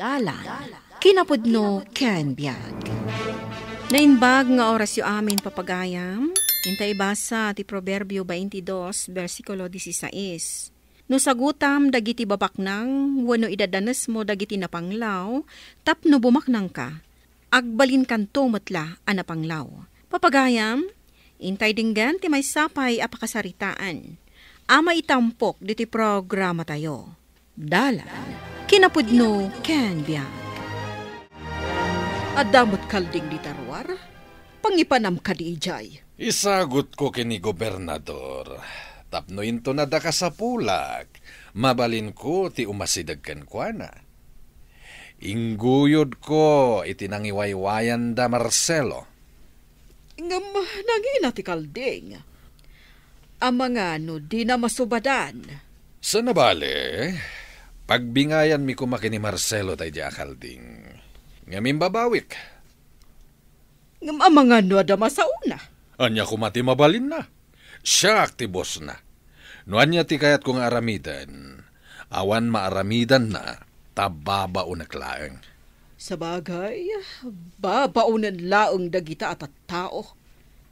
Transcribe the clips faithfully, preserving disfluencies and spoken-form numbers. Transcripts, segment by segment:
Dalan, kinapudno ken biag. Naimbag nga orasyo amin, papagayam. Inta ibasa ti Proverbio twenty-two, bersikulo dieciséis. No sagutam dagiti babaknang wenno idadanesmo dagiti napanglaw tapno bumaknangka, agbalinkanto met la a napanglaw. Papagayam, intay denggen ti maysa pay a pakasaritaan a maitampok ditoy programatayo. Dalan, kinapudno ken biag. Adda met kalding dita ruar? Pangipanam kadi idiay. Isagutko ken ni gobernador tapno inton adda kasapulak, mabalinko ti umasideg kenkuana. Ingguyodko iti nangiwaywayanda, Marcelo. Ngem nangina ti kalding. Amangan no dina masubadan. Saan a bale, pagbingayanmi koma ken ni Marcelo daydiay a kalding. Ngem imbabawik. Ngem amangan no adda masaona? Ania koma ti mabalinna? Siak ti bosna. No ania ti kayatko nga aramiden, awan maaramidanna, ta babaonek laeng. Sabagay, babaonen laeng dagita a tattao.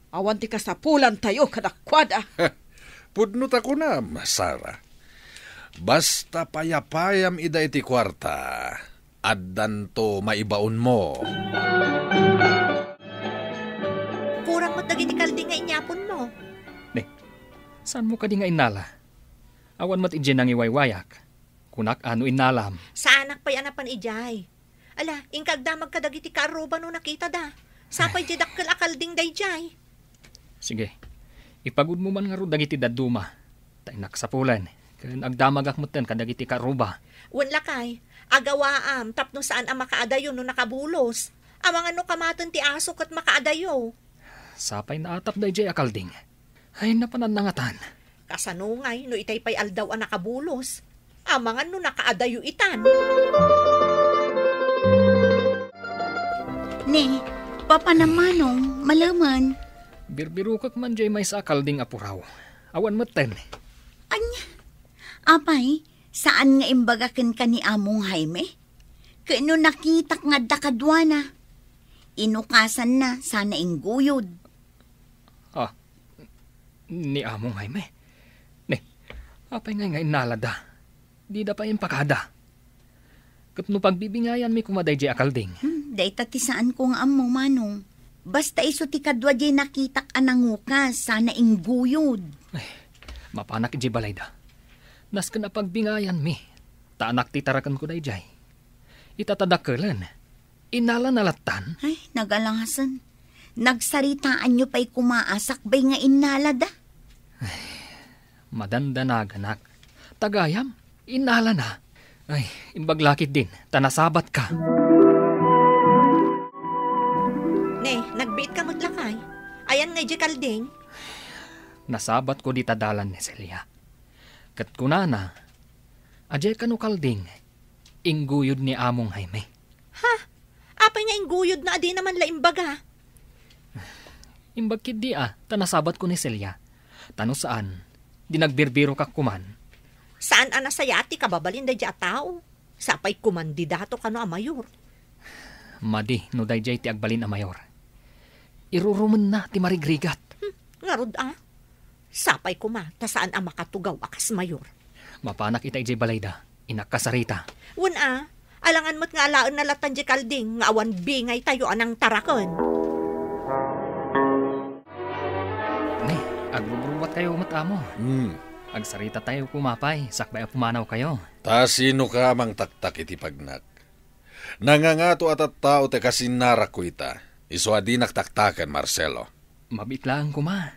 Awan ti kasapulantayo kadakuada. Pudno ta kunam, Sara. Basta payapayam ida iti kuarta, addanto maibaonmo. Kurang met dagiti kalding nga inyaponmo. Ne, saanmo kadi nga innala? Awan met idiay nangiwaywayak. Kunak a no innalam. Saanak pay a napan idiay. Ala, inka agdamag kadagiti kaarruba no nakitada. Sapay diay dakkel a kalding daydiay. Sige, ipagudmo man ngarud dagiti dadduma. Ta innak sapulen, ken agdamagak metten kadagiti kaarruba. Wen lakay, agawaam tapno saan a makaadayo no nakabulos. Amangan no kamaten ti aso ket makaadayo. Sapay naatap daydiay a kalding. Ay, napanan nangatan. Kasano ngay no itay pay aldaw a nakabulos? Amangan no nakaadayo itan. Ne, papanam manong, malemen. Birbirokek man diay maysa a kalding a puraw. Awan metten. Anya? Apay, saan nga imbaga kenka ni Among Jaime? Ken no nakitak nga adda kaduana, inukasanna sana ingguyod. Ah, ni Among Jaime. Ne, apay ngay nga innalada? Dida pay impakada. Ket no pagbibingayanmi koma daydiay a kalding. Hmm, dayta ti saanko nga ammo, manong. Basta isu ti kadua diay nakitak a nangukas, sana ingguyod. Ay, mapanak idiay balayda. Nasken a pagbingayanmi, ta anak ti tarakenko daydiay. Ita ta dakkelen, innalana lattan? Ay, nagalasen. Nagsaritaanyo pay koma a sakbay nga innalada. Madandanaganak. Tagayam, innalana. Ay, imbag la ketdin, ta nasabatka. Ne, nagbiitka met lakay. Ayan nga idiay kalding? Nasabatko dita dalan ni Celia. Ket kunana, adiay kano kalding, ingguyod ni Among Jaime. Ha? Apay nga ingguyodna a dina man la imbaga? Imbag ketdi a, ta nasabatko ni Celia. Ta no saan, di nagbirbirokak koman. Saan a nasayaat ti kababalin daydiay a tao? Sapay koman di dato kano a mayor. Madi no daydiay ti agbalin a mayor. Irurumenna ti marigrigat. Hmm, ngarud a? Sapay koma ta saan a makatugaw a kas mayor. Mapanak ita idiay balayda, innak kasarita. Wen a, alangan met nga alaenna lattan diay kalding nga awan bingaytayo a nangtaraken. Ne, agrubrubuatkayo met, amo. Hmm. Agsaritatayo koma pay, sakbay a pumanawkayo. Ta sinoka a mangtaktak iti pagnak? Nangangato a tattao ti kasinnarakko ita. Isu a dinak taktaken, Marcelo. Mabiit laeng koma.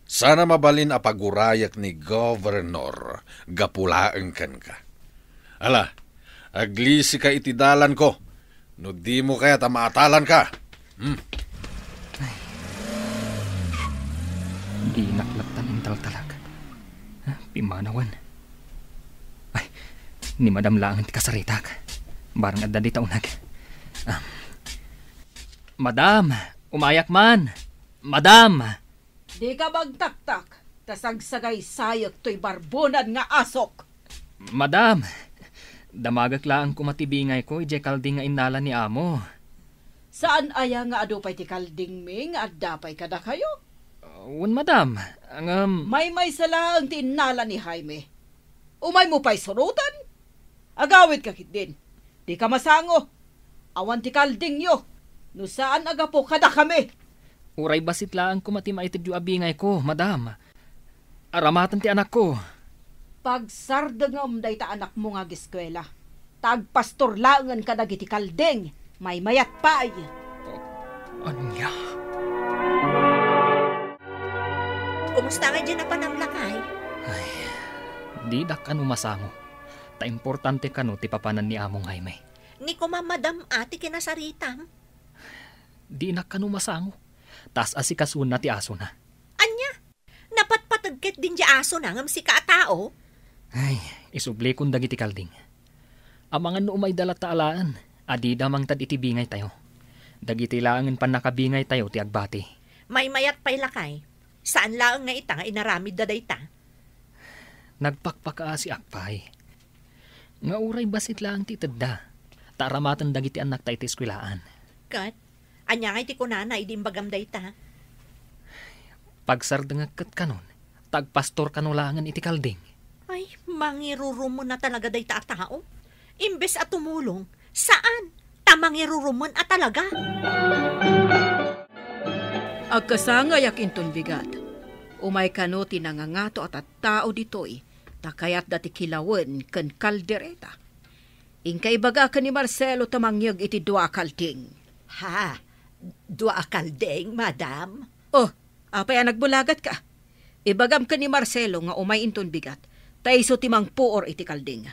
Sana mabalin a pagurayek ni Governor gapu laeng kenka. Ala, aglisika iti dalanko. No dimo kayat a maatalanka. Hmm. Dinak lattan intaltalek. Ah, pimanawen. Ay, ni Madam laeng ti kasaritak. Barang adda dita uneg. Ah. Madam, umayak man. Madam! Dika magtaktak, ta sagsagaysayek toy barbonan nga asok. Madam, Damagek laeng koma ti bingayko idiay kalding nga innala ni amo. Saan aya nga adu pay ti kaldingmi nga adda pay kadakayo? Wen, madam. Ngem maymaysa laeng ti innala ni Jaime. Umaymo pay suroten? Agawidka ketdin. Dika masango. Awan ti kaldingyo no saan a gapu kadakami. Uray bassit laeng koma ti maitedyo a bingayko, madam. Aramaten ti anakko. Pagsardengem dayta anakmo nga ageskuela. Ta agpastor laengen kadagiti kalding. Maymayat pay. Ania? Kumusta nga diay napanam, lakay? Ay, didak kano masango. Ta importante kano ti papanan ni Among Jaime. Ni koma madam a ti kinasaritam? Dinak kano masango. Ta as-asikasuenna ti asona. Ania? Napatpateg ketdin diay asona ngem sika a tao? Ay, isublikon dagiti kalding. Amangan no umayda latta alaen a dida mangted iti bingaytayo. Dagiti laengen pannakabingaytayo ti agbati. Maymayat pay, lakay. Saan laeng nga ita nga inaramidda dayta. Nagpakpakaasiak pay. Nga uray bassit laeng ti itedda, ta aramaten dagiti annakta iti eskuelaan. Ket, ania ngay ti kunana idi imbagam dayta? Pagsardengek ket kanon, ta agpastor kano laengen iti kalding. Ay, mangirurumen a talaga dayta a tao. Imbes a tumulong, saan, ta mangirurumen a talaga. Agkasangayak inton bigat. Umay kano ti nangangato a tattao ditoy, ta kayatda ti kilawen ken kaldereta. Inka ibaga ken ni Marcelo ta mangyeg iti dua a kalding. Ha? Dua a kalding, madam? Oh, apay a nagbulagatka? Ibagam ken ni Marcelo nga umay inton bigat, ta isu ti mangpuor iti kalding.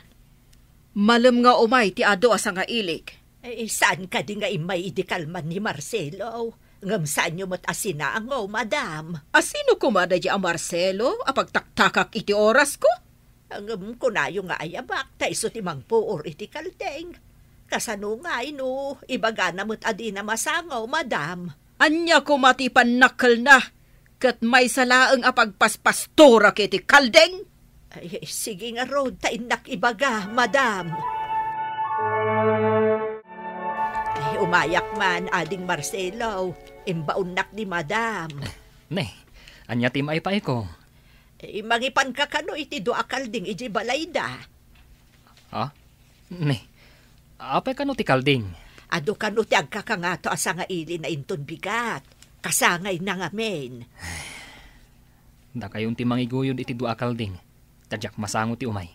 Malem nga umay ti adu a sangailik. Eh, saan kadi nga immay idi kalman ni Marcelo? Ngem saanyo met a sinango, madam. A sino koma daydi a Marcelo a pagtaktakak iti orasko? Ngem kunayo nga ayabak, ta isu ti mangpuor iti kalding. Kasano ngay no ibagana met a dina masango, madam? Ania koma ti pannakkelna? Ket maysa laeng a pagpaspastorak iti kalding? Ay, sige ngarud, ta innak ibaga, madam. Ay, umayak man, Ading Marcelo. Imbaonnak ni madam. Ne, ania ti maipayko? Eh, mangipanka kano iti dua a kalding iti balayda. Ha? Ne, apay kano ti kalding? Adu kano ti agkakangato a sangaili na inton bigat. Kasangayna ngamin. Dakayon ti mangiguyod iti dua a kalding, ta diak masango ti umay.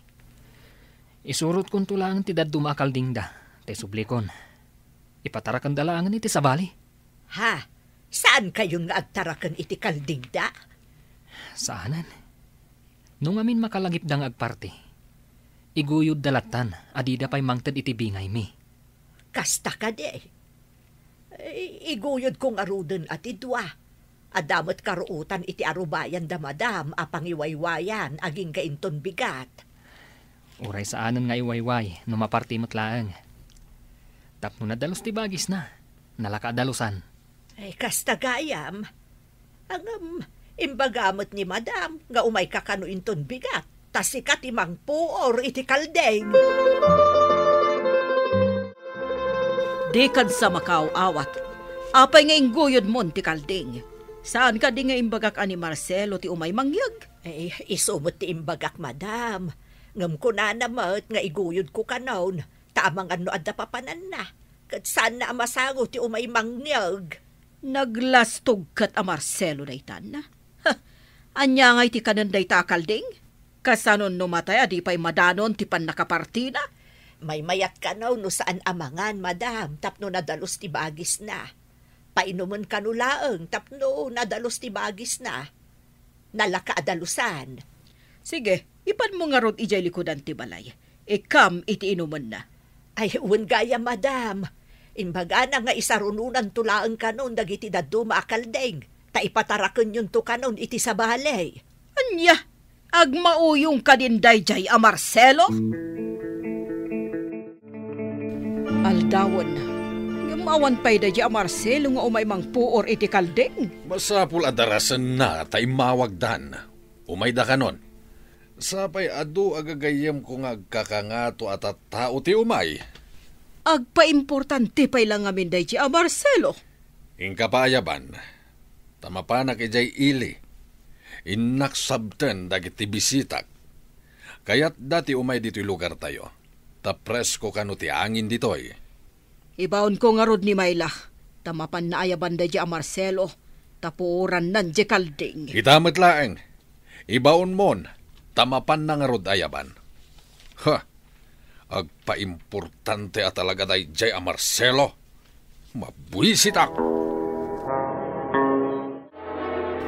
Isurotkonto laeng ti dadduma a kaldingda, ta isublikon. Ipatarakenda laengen iti sabali. Ha? Saan kayon nga agtaraken iti kaldingda? Saanen. No ngamin makalagipda nga agparti, iguyodda lattan a dida pay mangted iti bingaymi. Kasta kadi. I-, iguyodko ngaruden a ti dua. Adda met karuotan iti arubayan da madam a pangiwaywayan agingga inton bigat. Uray saanen nga iwayway no maparti met laeng. Tapno nadalus ti bagisna, nalaka a dalusan. Ay, kasta gayam. Ngem, imbaga met ni madam nga umayka kano inton bigat, ta sika ti mangpuor iti kalding. Dikan sa makaaw-awat. Apay nga ingguyodmon ti kalding? Saan kadi nga imbagak a ni Marcelo ti umay mangyeg? Eh, isu met ti imbagak, madam. Ngem kunana met nga iguyodko kanon, ta amangan no adda papananna. Ket saanna a masango ti umay mangyeg. Naglastog ket a Marcelo daytan. Ha! Ania ngay ti kanen dayta a kalding? Kasanon no matay a di pay madanon ti pannakapartina? Maymayat kano no saan a mangan, madam, tapno nadalus ti bagisna. Painumen kano laeng tapno nadalus ti bagisna. Nalaka a dalusan. Sige, ipanmo ngarud idiay likudan ti balay. Ikkam iti inumenna. Ay, wen gayam, madam. Imbagana nga isarunonanto laeng kanon dagiti dadduma a kalding, ta ipatarakenyonto kanon iti sabali. Ania? Agmauyong kadin daydiay a Marcelo? Aldawen, ngem awan pay daydiay a Marcelo nga umay mangpuor iti kalding. Masapul a darasenna ta immawagdan. Umayda kanon. Sapay adu a gagayyemko nga agkakangato a tattao ti umay. Agpaimportante pay la ngamin daydi a Marcelo. Inka pay ayaban, ta mapanak idiay ili. Innak sabten dagiti bisitak. Kayatda ti umay ditoy lugartayo, ta presko kano ti angin ditoy. Ibaonko ngarud ni Myla, ta mapanna ayaban daydi a Marcelo, ta puorannan diay kalding. Ita met laeng, ibaonmon, ta mapanna ngarud ayaban. Ha! Agpaimportante a talaga daydiay a Marcelo. Mabuisitak!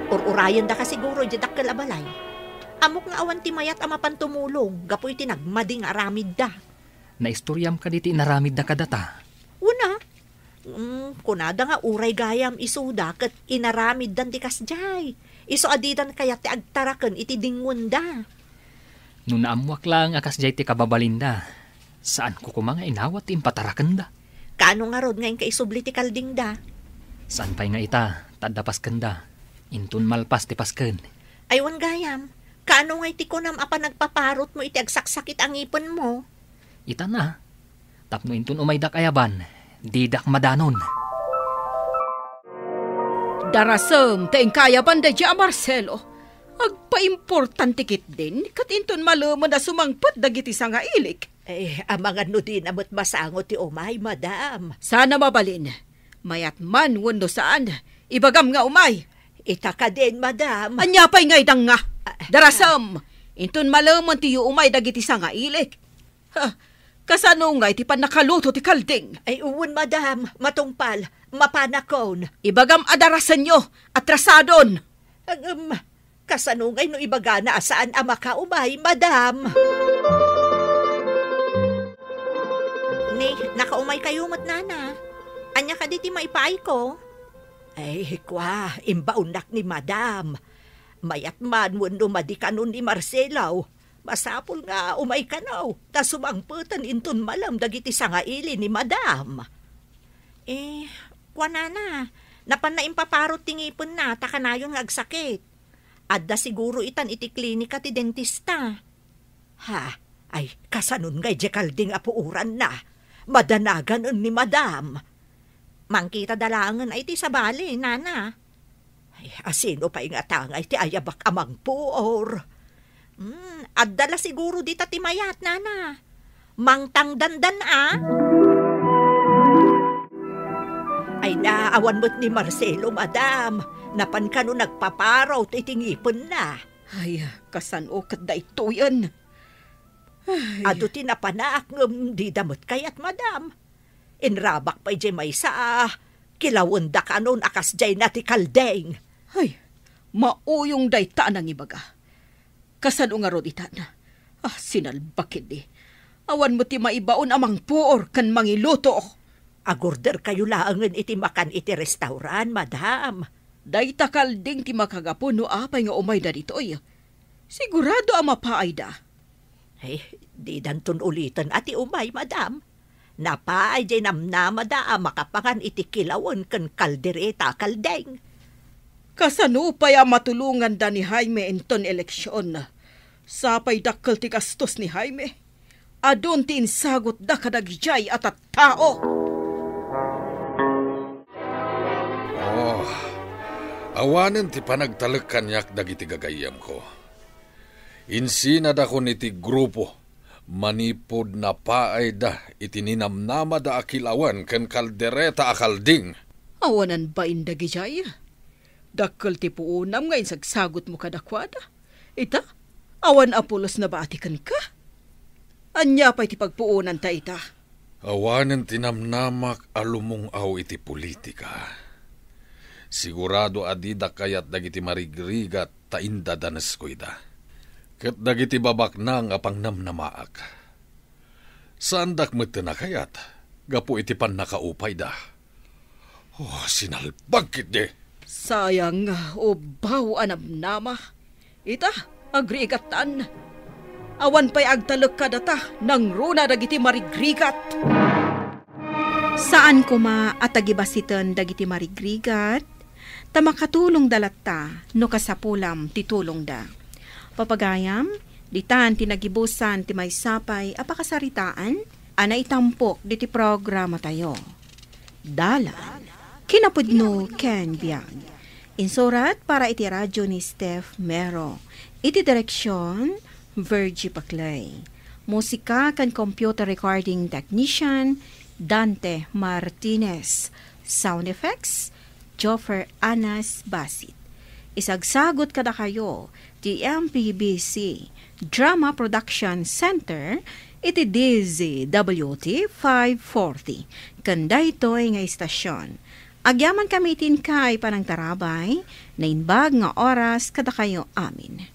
Ur-urayendaka siguro idiay dakkel a balay. Ammok nga awan ti mayat a mapan tumulong gapu iti nagmadi nga aramidda. Naistoriam kadi ti inaramidda kadata? Wen a. Mm, kunada nga uray gayam isuda ket inaramiddan ti kasdiay. Isu a didan kayat ti agtaraken iti dingonda. No naammoak laeng a kasdiay ti kababalinda, saanko koma nga inawat ti impatarakenda. Kaano ngarud nga inka isubli ti kaldingda? Saan pay nga ita, ta adda paskenda. Inton malpas ti pasken. Ay, wen gayam, kaano ngay ti kunam a panagpaparotmo iti agsaksakit a ngipenmo? Ita na, tapno inton umaydak ayaban, didak madanon. Darasem ta inka ayaban daydi a Marcelo. Agpaimportante ketdin, ket inton malemen a sumangpet dagiti sangailik. Eh, amangan no dina met masango ti umay, madam. Saan a mabalin. Mayat man wenno saan, ibagam nga umay. Ita kadin, madam. Ania pay nga idang nga? Ah, darasem, inton malemen ti umay dagiti sangailik. Ha, kasano ngay ti pannakaluto ti kalding? Ay, wen, madam. Matungpal. Mapanakon. Ibagam a darasenyo, atrasadon. Ngem, kasano ngay no ibagana a saan a makaumay, madam? Ni, nakaumaykayo met, nana. Ania kadi ti maipaayko? Ay, kua, imbaonnak ni madam. Mayat man wenno madi kano ni Marcelo. Masapul nga umay kano, ta sumangpeten inton malem dagiti sangaili ni madam. Eh, kuanana, napanna impaparot ti ngipenna ta kanayon nga agsakit. Adda siguro itan iti klinika ti dentista. Ha? Ay, kasanon ngay diay kalding a puoranna? Madanaganen ni madam. Mangkitada laengen ay ti sabali, nana. Ay, asino pay nga tangay ti ayabak a mangpuor? Hmm, adda la siguro dita ti mayat, nana. Mangtangdandan a? Ay na, awan met ni Marcelo, madam. Napan kano nagpaparot iti ngipenna. Ay, kasano ket daytoyen? Ay. Adu ti napanak ngem dida met kayat, madam. Inrabak pay diay maysa a kilawenda kanon a kasdiay na ti kalding. Ay, mauyong dayta a nangibaga. Kasano ngarud itan? Ah, sinalbak idi. Awan met ti maibaon a mangpuor ken mangiluto. Agorderkayo laengen iti makan iti restaurant, madam. Dayta kalding ti makagapu no apay nga umayda ditoy. Sigurado a mapaayda. Eh, didanton uliten a ti umay, madam. Napaay diay namnamada a makapangan iti kilawen ken kaldereta a kalding. Kasano pay a matulonganda ni Jaime inton eleksion? Sapay dakkel ti gastos ni Jaime. Adun ti insagutda kadagidiay a tattao. Oh, awanen ti panagtalek kaniak dagiti gagayyemko. Insinadakon iti grupo manipud napaayda iti ninamnamada a kilawen ken kaldereta a kalding. Awanan bain dagidiay. Dakkel ti puonam nga insagsagutmo kadakuada. Ita, awan a pulos nabati kenka. Ania pay ti pagpuonanta ita? Awanen ti namnamak a lumung-aw iti politika. Sigurado a dida kayat dagiti marigrigat ta indadanesko ida. Ket dagiti babaknang a pangnamnamaak, saandak metten a kayat gapu iti pannakaupayda. Oh, sinalbag ketdi! Sayang, ubbaw a namnama. Ita, agrigatan. Awan pay agtalek kadata, nangruna dagiti marigrigat. Saan koma a tagibasiten dagiti marigrigat, ta makatulongda latta no kasapulam ti tulongda. Papagayam, Ditan ti nagibusan ti maysa pay a pakasaritaan a naitampok diti programatayo. Dalan, kinapudno ken biag. Insurat para iti radyo ni Steph Mero. Iti direksyon, Virgie Paclay. Musika ken computer recording technician, Dante Martinez. Sound effects, Joffer Anas Basit. Isagsagut kadakayo ti M P B C Drama Production Center iti D Z W T five forty. Ken daytoy nga istasyon, agyaman kami iti inkay panangtarabay, naimbag nga oras kadakayo amin.